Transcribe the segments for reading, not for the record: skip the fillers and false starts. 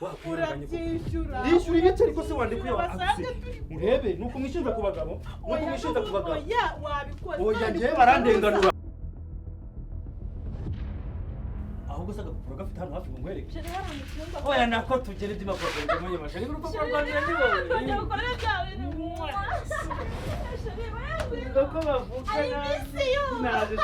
Wakwihanganye koko. Urabyishyura. Ndishyura ibice, ariko se wandika uyo Basange akuse. turi Urebe nuko mwishinja ku bagabo, nuko Oya, mwishinja ku bagabo. Oya, wabikoze. Oya, None njyewe kuko barandenganura. Ahubwo se agapapuro gafite hano hafi ngo nkwereke? Chéri, hano mu cyumba. Oya, nako tugere iby'impapuro byanjye mashari, urupapuro rwanjye ni wowe. Kongera ukorere bya bintu. Chéri, wewe. Uko bavuga. I miss you. Naje.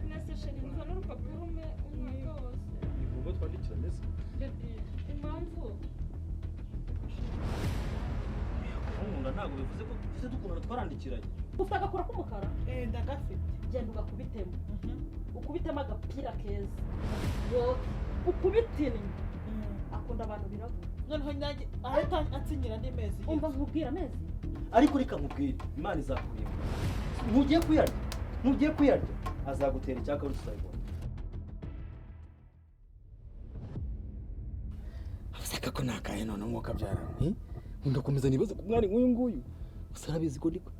Nese chéri, nzana urupapuro umwe umwaka wose. Ni ngombwa twandikira neza. Baby, impamvu Kunkunda ntabwo bivuze ko tuze dukundana twarandikiranye. Ufite agakora k'umukara? Eh, ndagafite. Genda ugakubitemo, ukubitemo agapira keza, wowe ukubite innyo. Akunda abantu birabura. Noneho nanjye ahita ansinyira andi mezi. Umva nkubwira, amezi. Ariko reka nkubwire, Imana izakurimbura. Ntugiye kuyarya, ntugiye kuyarya, azagutera icyaka uri tuzabibona. Aseka ko nakaye none umwuka abyara. Ndakomeza nibaze ku mwari nk'uyu nguyu. Gusa arabizi ko ndiko.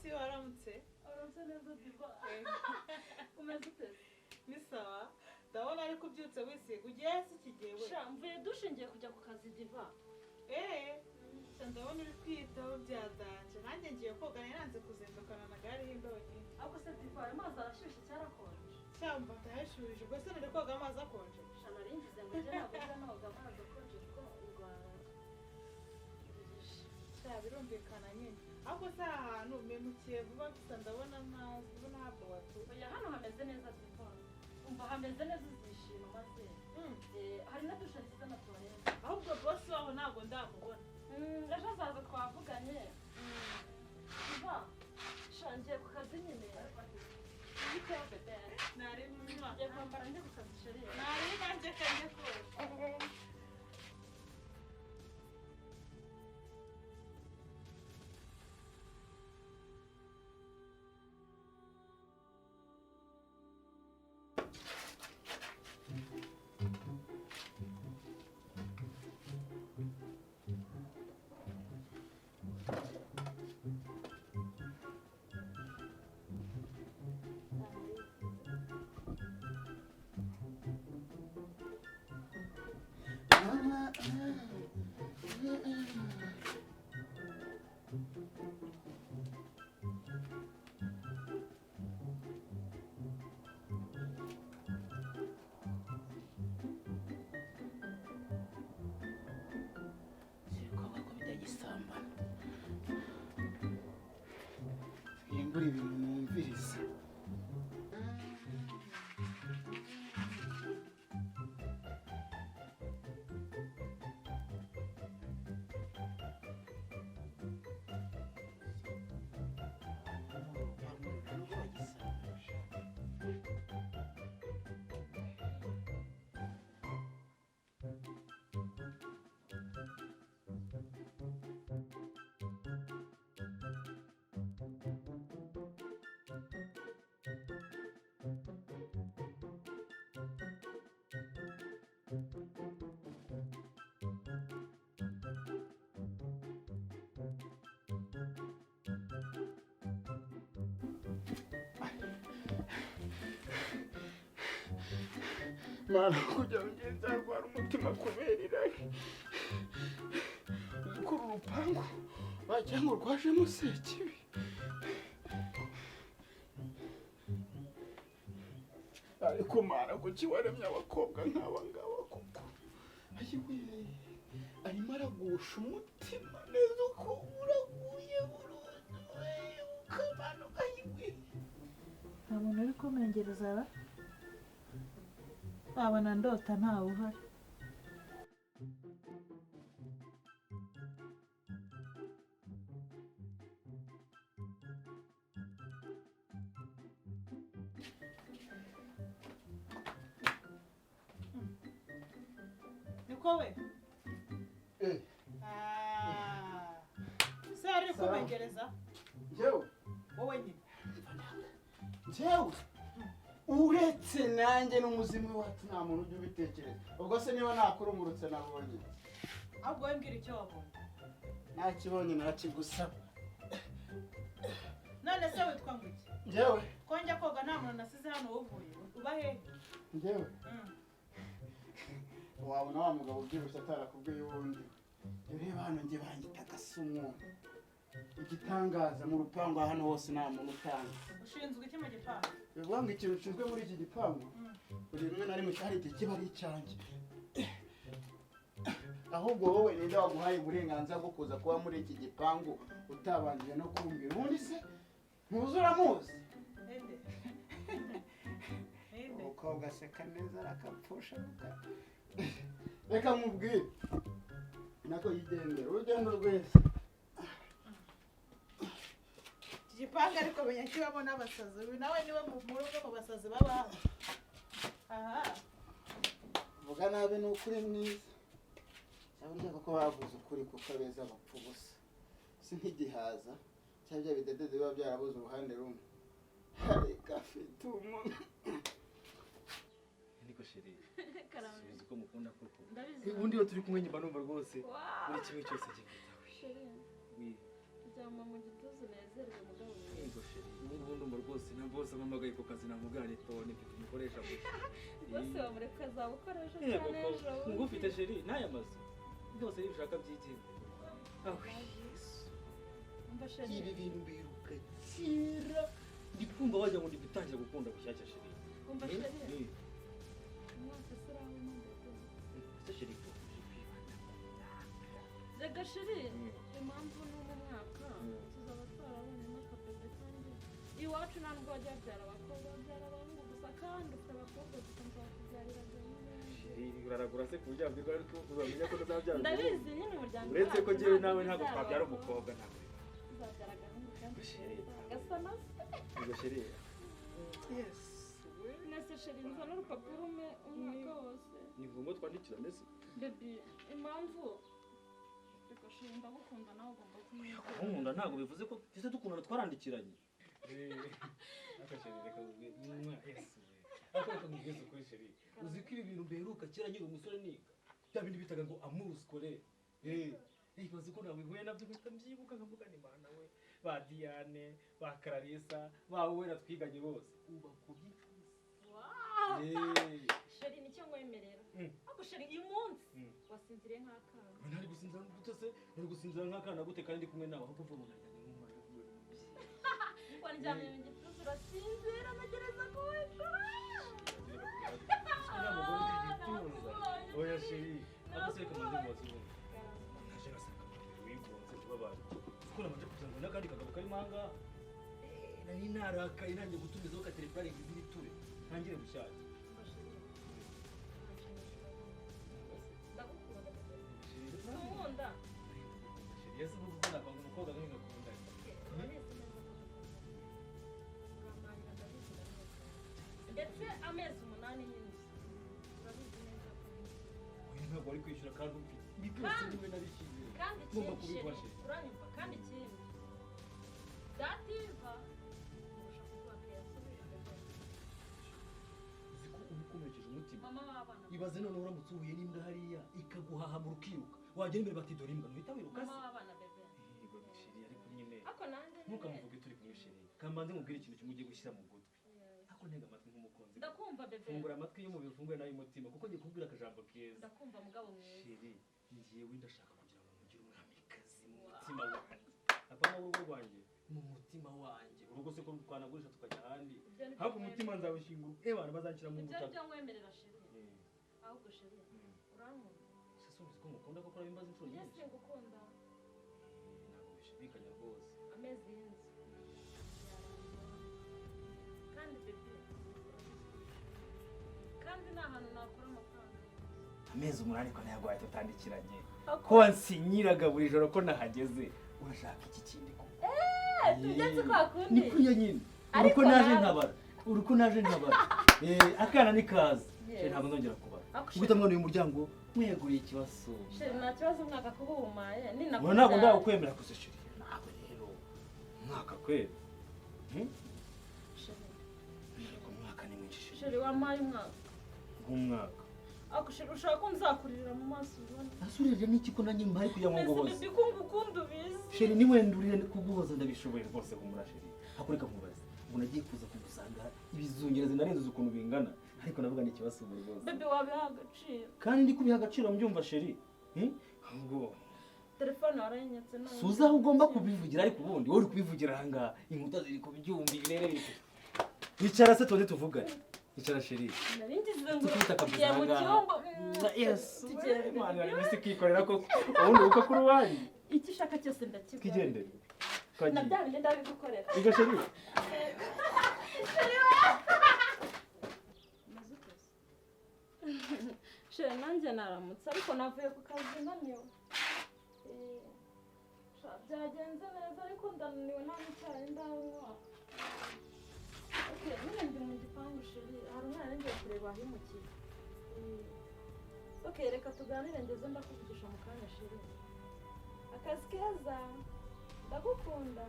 Si waramutse? Uramutse neza, Diva. Umeze ute? Ni sawa. Ndabona ariko ubyutse wisiga, ugiye hasi iki gihe we? Sha, mvuye dushe, ngiye kujya ku kazi, Diva. Eee, sha, ndabona uri kwiyitaho bya danger. Nanjye ngiye koga, nari nanze kuzindukana na gare y'imbeho nyinshi. Ariko se Diva, ayo mazi arashyushye cyarakonje? Cyangwa ndayashyuhije, ubwo se nari koga amazi akonje? Sha, nari ngize ngo njye ntabwo njya noga amazi akonje kuko ndwara. Sha, birumvikana nyine. Ahubwo se aha hantu memukiye vuba gusa, ndabona ntazi ubona ntabwo watuye. Oya, hano hameze neza, Diva. Umva, hameze neza, uzishima maze. Hari na dushe nziza na toilette. Ahubwo boss waho ntabwo ndamubona. Ejo azaza, twavuganye. Diva, sha, ngiye ku kazi nyine. Bitewe bébé. Nari mwa. Ngiye kwambara njye ku kazi, chéri. Nari nanjye kanjye koga. Ibikorwa ko bitagisambana, simbura ibintu numviriza. Mana, kugira ngo ngende nzarwara umutima kubera irari. Uzi ko uru rupangu wagira ngo rwajemo sekibi. Ariko Mana, kuki waremye abakobwa nk'aba ngaba koko? Ayiwe, arimo aragusha umutima neza uko uraguye burundu we, ukamanuka, ayiwe. Nta muntu uri kumengereza ra, wabona ndota ntawe uhari. Niko we. Eh. Ah. Se ari kubengereza? Njyewe? Wowe nyine. Njyewe uretse nanjye n'umuzimu wacu nta muntu ujya ubitekereza. Ubwo se niba nakurungurutse nabonye? Ahubwo wowe mbwira icyo wabonye. Nakibonye narakigusaba. None se witwa ngo iki? Njyewe? Ko njya koga nta muntu nasize hano uvuye. Uba hehe? Njyewe? Wabona wa mugabo ubyibushye atarakubwiye ubundi. Ureba hano njye banyita Gasumu. Igitangaza mu rupangu hano hose nta muntu utanga. Ushinzwe iki mu gipangu? Bivuga ngo ikintu ushinzwe muri iki gipangu, buri rimwe na rimwe cyari igihe kiba ari icyanjye. Ahubwo wowe ninde waguhaye uburenganzira bwo kuza kuba muri iki gipangu utabanjije no kumbwira? Ubundi se ntuzi uramuzi? Ninde? Ninde? Umukobwa aseka neza arakapfusha. Reka mubwire nako yigendera urugendo rwese. Iki gipangu ariko menya kibamo n'abasazi. Uyu nawe niwe muri umwe mu basazi baba hano. Aha. Vuga nabi ni ukuri mwiza. Cyangwa kuko bavuze ukuri kuko abeza bapfa ubusa. Si nk'igihaza cyangwa bya bidedede biba byarabuze uruhande rumwe. Ariko afite umuntu. Niko chéri. Karame. Subiza uko mukunda koko. Ndabizi. Ubundi iyo turi kumwe nyuma numva rwose Wow. buri kimwe cyose gifite. Chéri, Oui. ryama mu gituza unezerwe mugabo mwiza. Yego chéri. Ubu ngubu ndumva rwose na bose ampamagaye ku kazi namubwira nti tone mfite umukoresha mushya. Bose bamureka azabukora ejo Yego cyane ko ejo bundi. ngufite chéri n'aya mazu byose iyo ushaka byigenga. Aho Yesu. Umva chéri. Ibi bintu biruka kera ndi kumva wagira ngo ndi gutangira gukunda bushyashya chéri. Umva chéri. Eh, Umwaka se uraho impamvu ese chéri ko uje kwibanda ku myaka. Rega chéri, Mm. impamvu ni uno mwaka Mm. tuzaba twarabonye n'akabebe kandi iwacu nta nubwo bajya babyara abakobwa, babyara abahungu gusa kandi ufite abakobwa gusa nzakubyarira byonyine. Chéri uraragura se ku buryo wabwirwa ariko uzamenya ko utazabyara umuhungu. Ndabizi nyine umuryango Uretse ko wacu njyewe ntabwo nawe ntabwo ubyara twabyara abakobwa. umukobwa ntabwo bibaho. Tuzabyara agahungu kandi Chéri. keza gasa na se. Ubwo chéri. Yes. Nese chéri nzana urupapuro umwe umwaka wose. Ni ngombwa twandikira ndetse. Baby, impamvu reka chéri ndagukunda nawe ugomba kumwitaho. Kunkunda ntabwo bivuze ko twese dukundana twarandikiranye. Ariko chéri reka nkubwire, Yesu we. Ariko reka nkubwize ukuri chéri. Uzi ko ibi bintu mberuka kera nkiri umusore niga. Bya bindi bitaga ngo amour scolaire. Eh, ibaze ko nawe bihuye nabyo mpita mbyibuka nkavuga ni Mana we. Ba Diane, ba Clarissa, ba Uwera twiganye bose. Ubakubye inshuro. Wow! Eh. Chéri nicyo nkwemerera. Mm. Ariko chéri uyu munsi Mm. wasinziriye nk'akana. We ntari gusinzira gute se? Ntari gusinzira nk'akana gute kandi ndi kumwe nawe ahubwo mvuga ngo naryamye nk'umwana uri kumwe n'umubyeyi. Waryamye mu gituza urasinzira ntegereza ko wicara. Uriya mugore ugira igituza. Oya chéri. Ariko se reka mbanze mubaze ubundi. Naje ngasanga wigunze tubabaye. Kuko nabanje kugira ngo n'akandi kagabo karimo aha ngaha. Eh, nari narakaye nanjye gutumizaho ka telefone ngo izine iture. Ntangire bushyashya. Umva chéri, uranshimisha. Ndagukunda bébé. Chéri, Sinkunda. Chéri, ese ubu kuko nakwanga umukobwa nk'uyu ngakunda. Urabizi neza ko dukundana. Uramarira ndabizi ndabizi. Ndetse amezi 8 y'inzu. Urabizi neza ko Oya ntabwo wari kwishyura kandi umfite. Ibi byose niwe nabishyize. kandi Ngomba ikindi kubiguha chéri, chéri. uranyumva kandi ikindi dativa nkurusha kuguha keya bébé. Uzi ko uba ukomerekeje umutima. Mama w'abana. Ibaze noneho uramutse uhuye n'imbwa hariya ikaguhahamura ukiruka. Wagera imbere bati dore imbwa ntuhita wiruka se. Mama w'abana bébé. Yego chéri ariko nyine Ariko nanjye nyine Ntukamuvuge turi kumwe chéri. Kambanze nkubwire ikintu kimwe ugiye gushyira mu gutwi. Yes. Ariko ntega amatwi nk'umukunzi. Ndakumva bébé. Fungura amatwi y'umubiri ufungure n'ay'umutima kuko ngiye kukubwira akajambo keza. Ndakumva mugabo mwiza. Chéri, njyewe ndashaka kugira ngo mugire umwamikazi mu mutima wanjye. Apana urugo rwanjye, mu mutima wanjye. Urugo se ko twanagurisha tukajya ahandi. Ibyo ni byo hafi umutima nzawushyingura. Eh bantu bazanshyira mu Ibyo ni butaka. byo nkwemerera chéri. Eh, Ahubwo chéri, urankunda. Ese uzi ko ngukunda koko urabimbaza inshuro Njye nyinshi? singukunda. Eh, ntabwo bishidikanya rwose. Amezi y'inzu. Kandi bébé, kandi nta hantu nakura amafaranga y'inzu. Amezi 8 ko ntayaguhaye tutandikiranye. Ko wansinyiraga buri joro ko nahageze. Urashaka iki kindi koko? Tugenze kwa kundi. Ni kuriya nyine. Ariko Uruko naje nawe- nkabara. Uruko naje nkabara. Eh, akana ni kaza. Yes. Ntabwo nzongera kubara. Ariko Guhita mwana uyu muryango Mweguriye ikibasumba. Chéri nta kibazo umwaka kuba uwumaye Ngo ntabwo ndakwemera gusa chéri. Nawe rero umwaka kweli. Chéri. Ariko umwaka ni mwinshi chéri. Chéri wampaye umwaka. Nk'umwaka. Ako chéri ushaka ko nzakuririra mu maso ubona. Asurire n'iki ko nanjye mpari kugira ngo nguhoze. Mbese ko ngukunda ubizi. Chéri ni wenda kuguhoza ndabishoboye rwose humura chéri. Hakureka nkubaze. Ubu nagiye kuza kugusanga ibizungereza narenze ukuntu bingana ariko navuga ni ikibasumba rwose. Bebe wabiha agaciro. Kandi ndi kubiha agaciro mbyumva chéri. Ngo telefone warayinyatse none. Suza aho ugomba kubivugira ariko ubundi wowe uri kubivugira aha ngaha inkuta ziri kubyumva ibirere biri. Icara se tundi tuvugane. Icara chéri. Naringize ngo tugiye mu cyumba. Yes. Imana yari kikorera koko. Ubundi uko kuri wani. Icyo ushaka cyose ndakiguha. Kigendere. Na bya bindi ndabigukorera. Iga chéri. Chéri. Chéri nanjye naramutse ariko navuye ku kazi naniwe. Byagenze neza ariko ndananiwe nta n'icyayi ndanywa. Okay, nyine ndi mu gipangu chéri, hari umwana ngiye kureba ahimukiye. Okay, reka tuganire ngeze ndakuvugisha mu kanya chéri. Akazi keza. Ndagukunda.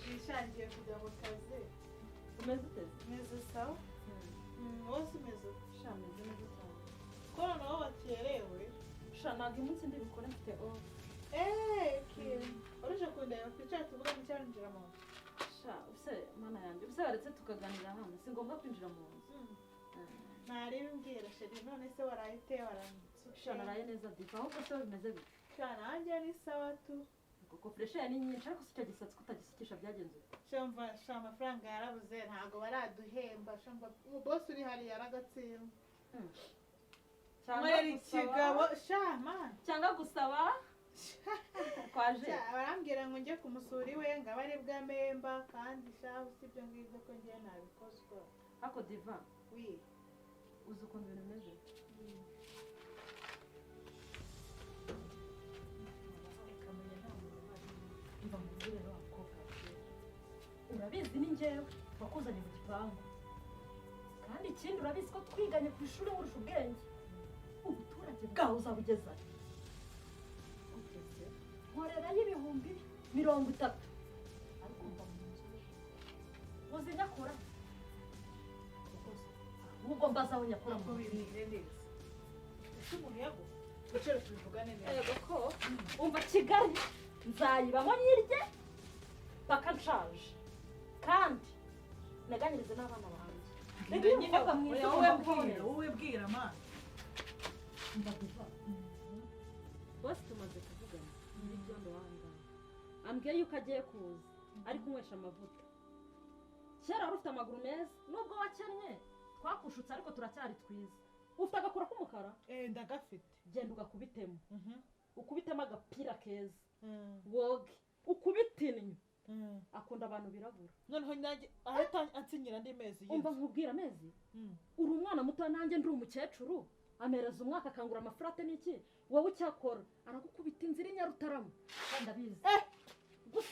Nishangiye kujya mu kazi. Umeze ute? Meze sawa. Wose umeze ute? Sha meze neza cyane. Ko noneho wakerewe? Sha ntabwo uyu munsi ndi bukore mfite off. Okay. Uruje kundeba twicara tuvugane cyangwa ninjira mu nzu? Sha ubuse mana yanjye ubuse waretse tukaganira hano si ngombwa kwinjira mu nzu. Ntarebe mbwira chéri none se waraye ute waramutse? Sha naraye neza diva ahubwo se bimeze bite? Sha nanjye ni sawa tu. Kuko fresher ni nyinshi ariko si cyo gisatsi kutagisukisha byagenze ute? Shamba sha amafaranga yarabuze ntago baraduhemba shamba boss uri hari yaragatsindwa. Cyangwa ikigabo sha man cyangwa gusaba kwaje barambwira ngo njye kumusura iwe ngo abari bwamemba kandi sha usibyo ngibyo ko ngiye nabikozwa. Ako diva oui uzi ukuntu ibintu bimeze? Urabizi ni njyewe wakuzanye mu gipangu kandi ikindi urabizi ko twiganye ku ishuri nkurusha ubwenge ubuturage bwawe uzabugeza nkorera y'30,000 ariko mva mu nzu uzi nyakura ahubwo mbaza aho nyakura mu nzu ko umva Kigali nzayibamo nyirye paka nshaje kandi naganirize n'abana banjye. Reka umukobwa mwiza wowe bwira ma ndavuga boss tumaze kuvugana muri byondo wanga ambwiye yuko agiye kuza ari kunywesha amavuta. Kera wari ufite amaguru meza nubwo wakennye twakushutse ariko turacyari twiza. Ufite agakura k'umukara? Ndagafite. Genda ugakubitemo. Ukubitemo agapira keza. Woge ukubite inyo. Akunda abantu birabura. Noneho nanjye ahita ansinyira andi mezi yinzu. Umva nkubwira amezi? Uri umwana muto nanjye ndi umukecuru amereza umwaka akangura amafurate n'iki wowe ucyakora aragukubita inzira inyarutarama kandi abizi. Gusa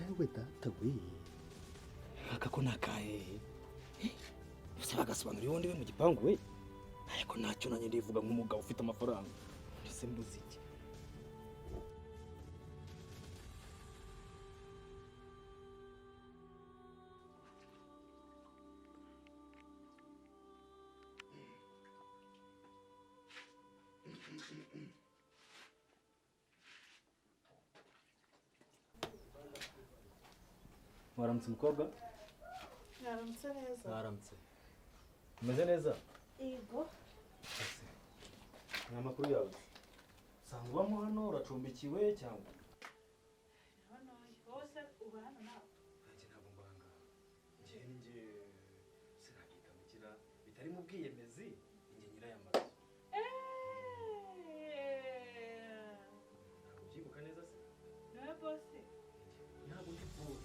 Ewe data we aka ko nakahehe bose bagasobanura ubundi we mu gipangu we ariko ntacyo nanjye ndivuga nk'umugabo ufite amafaranga ndetse mbuze iki. Waramutse mukobwa? Mwaramutse neza. Waramutse. Umeze neza? Yego. Ni amakuru yawe. Usanga ubamo hano uracumbikiwe cyangwa? Hano hose uba hano nawe. Nanjye ntabwo mbanga. Njye njye sinakikamukira bitari mu bwiyemezi njye nyiraya mazu. Ntabwo ubyibuka neza se? Nawe boss. Ntabwo ndi boss.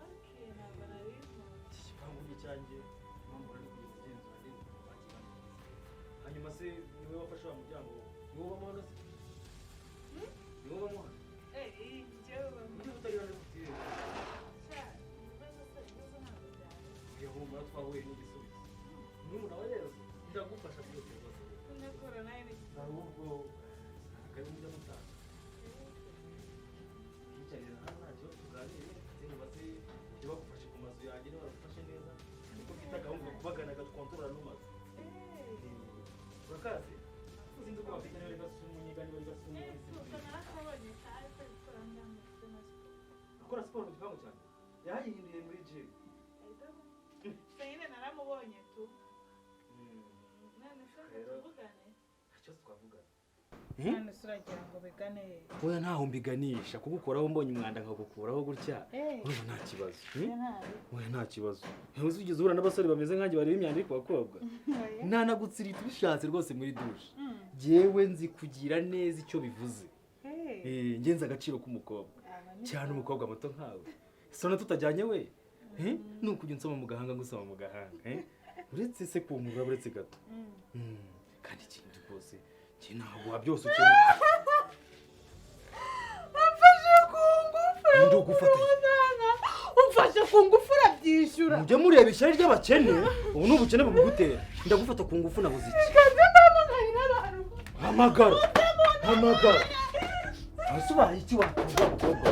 Okay, ntabwo nari nzi. Iki gipangu ni icyanjye, mpamvu nari kugeza igenzura ndeba ukuntu bagiye bangiza. Hanyuma se niwe wafashe wa muryango, niwe ubamo hano se? Niwe ubamo hano? Njyewe ubamo. Niba utari hano ufite Sha, ibibazo se, ibibazo ntabwo byari. Oya humura twahuye n'igisubizo. Murumuna wa Yezu, ndagufasha byose rwose. Ndakura nawe ni Ahubwo ntabwo mujya mutanga. Yicarira hano nta kibazo tuganire, ntibaze ibyo bagufashe ku mazu yanjye niba bagufashe neza, niko mfite agahungu kubagana gatwantorora no mazu. Urakazi? Sinzi ko bafite niba ari gasumunyiga niba ari gasumuzi. Narakabonye ariko gukora ndamutse na siporo. Akora siporo mu gipangu cyanjye. Yayihinduye muri gym. Gusa nyine naramubonye tu. None se ngo tuvugane? Nta kibazo twavugana. None se uragira ngo bigane he? Oya ntaho mbiganisha kugukoraho mbonye umwanda nkagukuraho gutya. Urumva nta kibazo. Oya nta kibazo. Ntuzi ugeze uhura n'abasore bameze nkanjye bareba imyanda iri ku bakobwa. Nanagutsirita ubishatse rwose muri dushe. Jyewe nzi kugira neza icyo bivuze. Ngenzi agaciro k'umukobwa. Cyane umukobwa muto nkawe. Sona tutajyanye we. Ni ukujya unsoma mu gahanga ngusoma mu gahanga. Uretse se kunkura uretse gato. Kandi ikindi rwose njye ntabwo byose ukeneye. Umfashe ku ngufu. Ndogufata. Umfashe ku ngufu urabyishyura. Mujye mureba ishyari ry'abakene. Ubu ni ubukene bubugutera. Ndagufata ku ngufu nabuze iki? Kaze ndamugarira abantu. Hamagara. Hamagara. Ese ubaye iki wakobwa mukobwa?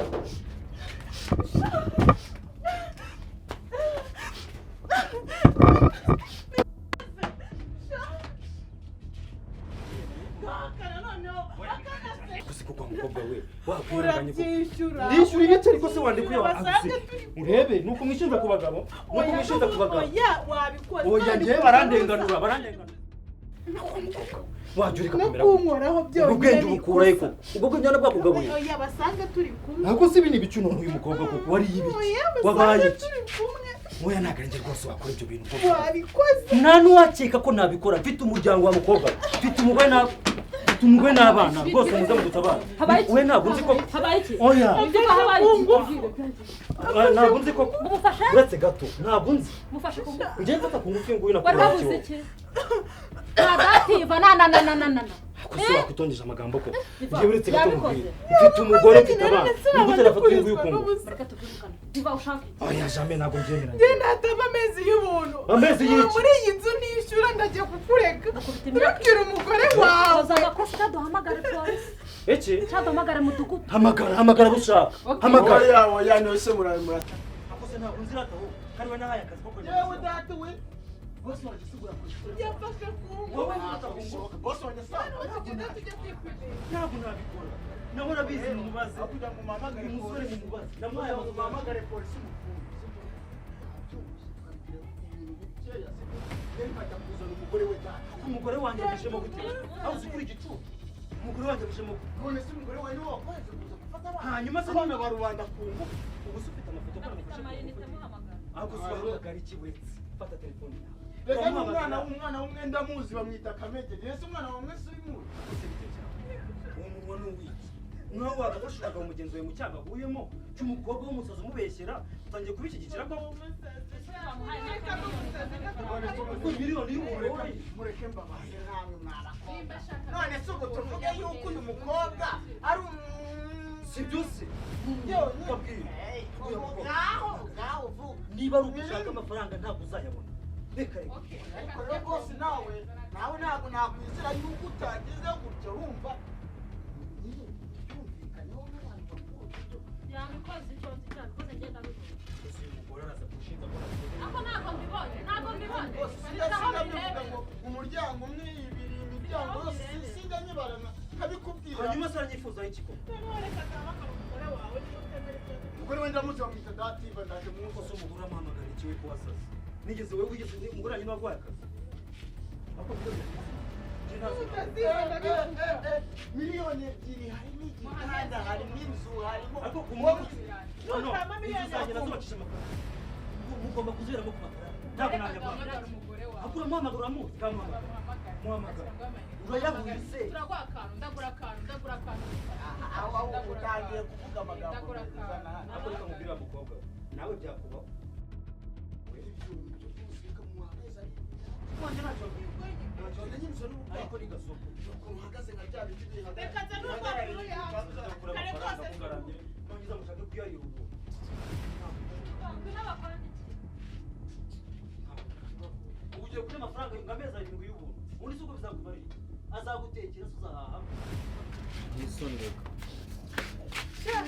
Urabyishyura. Ndishyura ibice ariko se wandikuye urebe nuko mwishinza ku bagabo, nuko mwishinza ku bagabo. Oya wabikoze. Oya njye barandenganura, barandenganura. Wajya ureka kumera. No kunkoraho byonyine. Ubwenge ubukura eko. Ubwo bwenge nabwakugaburiye. Oya basange turi kumwe. Ntabwo se ibi ni ibicu none uyu mukobwa koko wari ibiki? Wabaye iki? Oya ntabwo ari njye rwose wakora ibyo bintu koko. Wabikoze. Nta n'uwakeka ko nabikora. Mfite umuryango wa mukobwa. Mfite umugore na umugore n'abana rwose muze mudutabara. We ntabwo nzi ko habaye iki? Oya habaye iki? Ntabwo nzi ko mufashe uretse gato ntabwo nzi. Mufashe ku ngufu. Njye mfata ku ngufu nguyu Wari nakora wabuze iki? Nta na na na na na na. Ako se wakutongeje amagambo ko. Njye uretse gato Yabikoze. mubwire. Mfite umugore mfite abana. Ni gute nafata uyu nguyu ku ngufu? Reka tubyirukane. Diva ushaka iki? Oya jamais ntabwo mbyemera. Njye natama amezi y'ubuntu. Amezi y'iki? Muri iyi nzu nishyura ndagiye kukureka. Nakubita imyaka. Ntubwire umugore wawe. Koza amakosa cyaduhamagare polisi. Iki? Cyaduhamagare mudugudu. Hamagara, hamagara bushaka. Hamagara. Oya oya nose murata. Ako se ntabwo nzi rataho. Kandi we nahaye akazi ko kwemera. Yewe data we. Boss wanjye sigura ku ishuri. Yafashe ku ngufu. Wowe mfata ku ngufu. Boss wanjye Hano tugenda tujya kwipimisha. Ntabwo nabikora. Nawe urabizi mumubaze. Aho kugira ngo muhamagare Umusore polisi. mumubaze. Namuhaye Kugira ngo amafaranga. muhamagare polisi mufunge. Umugore we data. Umugore wanjye abijemo gute? Aho uzi kuri igicucu. Umugore wanjye abijemo gute? None se umugore wawe niwe wakohereza kuza gufata abana? Hanyuma se abana ba rubanda ku ngufu. Ubu se ufite amafoto ko Afite namufashe ku amayinite ngufu? muhamagara. Ahubwo se wahamagara iki uretse? Fata telefone yawe. Reka n'umwana w'umwana w'umwe ndamuzi bamwita Kamegeri. Ese umwana wa mwe si uyimuzi? Uwo munwa ni uw'iki? Nawe wagafashe umugabo mugenzi wawe mu cyago ahuyemo cy'umukobwa w'umusazi umubeshyera utangiye kubishyigikira ko kuko miliyoni y'umuntu wowe Mureke mbabaze namwe mwabakobwa. None se ubwo tuvuge yuko uyu mukobwa ari si byo se byonyine? Kabwira. Ngaho ngaho vuga. Niba ari ugushaka amafaranga ntabwo uzayabona. Reka reka. Ariko rero rwose nawe nawe ntabwo nakwizera yuko utagize gutya urumva. Byumvikaneho n'abantu bakuru. Yabikoze icyo nzi cyabikoze ngenda mbibona. Ese uyu mugore araza gushinja ko nakoze Ako ntabwo mbibonye, ntabwo mbibonye. iki koko? Noneho reka duhamagare umugore wawe niba utemera ibyo. Umugore wenda muzi bamwita Dativa, ndaje Ko mwuko. se umugore amuhamagara iki we ko wasaze? Nigeze wowe wigeze umugore wanjye niwe waguhaye akazi? Ako njye ntazi nawe. Miliyoni 2, harimo igitanda, harimo inzu, harimo Ariko umuntu Nutama inzu miliyoni zanjye yafunga. nazubakisha amafaranga. Mugomba kuziberamo ku mafaranga, ntabwo Reka najya duhamagare umugore wawe. Akura muhamagara, uramuzi kandi muhamagara. Bamuhamagare. Muhamagara. Ashyira ngo amayinite. Urayahuye se? Turaguha akantu, ndagura akantu, ndagura akantu. Aho aho Ndagura utangiye akantu. kuvuga amagambo Ndagura meza akantu. na hano. Ariko reka nkubwire wa mukobwa we, nawe byakubaho. Ibyo ibyo byose bikamuha amezi 7. Wanjye ntacyo Ntacyo nyine usa n'ubukwe. Ariko ni gasoko. Ukuntu uhagaze nka bya biti bihagarara. Reka nze n'urupapuro yawe. Kure Kare amafaranga kose. akugaramye, nongeza mushake kuyarira ubuntu. Ngwino bakwandikire. Ubu ugiye kurya amafaranga ngo amezi 7 y'ubuntu, ubundi si uko bizakumarira iki? Azagutekera se? Uzahaha? Nisoni reka. Sha,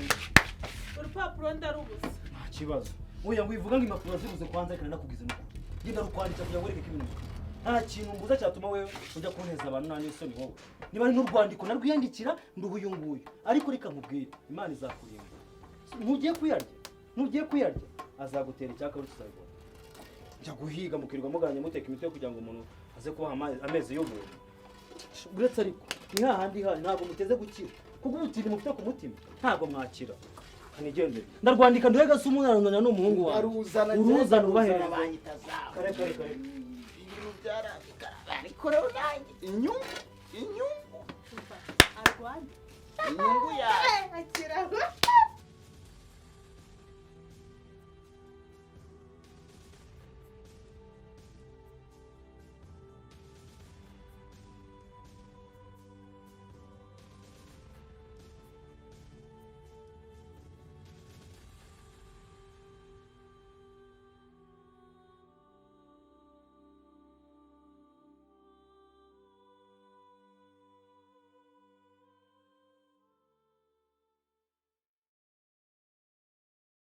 urupapuro ndarubuze. Nta kibazo. Oya, ngo ivuga ngo impapuro zibuze kwanza, reka nakubwize n'ukuri, genda rukwandikira kugira ngo wereke ko ibintu bikwiye. Nta kintu mbuza cyatuma wewe ujya kunteza abantu, nta n'isoni wowe. Niba ari n'urwandiko narwiyandikira, nduha uyu nguyu. Ariko reka nkubwire, Imana izakurinda. Ntugiye kuyarya, ntugiye kuyarya, azagutera icyaka uri tuzabibona. Njya guhiga mukirirwa muganira, muteka imitwe kugira ngo umuntu aze kubaha amezi y'ubuntu. Uretse ariko ni hahandi hanyu ntabwo muteze gukira, kuko ubutindi mufite ku mutima ntabwo mwakira. Kanigendere, ndarwandika nduhe gase umunanana n'umuhungu wawe. Aruzana. Uruzana ubahereza. Banyita zawe. Kare kare kare. Ibintu byarabikara, ariko rero nanjye inyungu, inyungu Arwanya. inyungu yawe. Akira.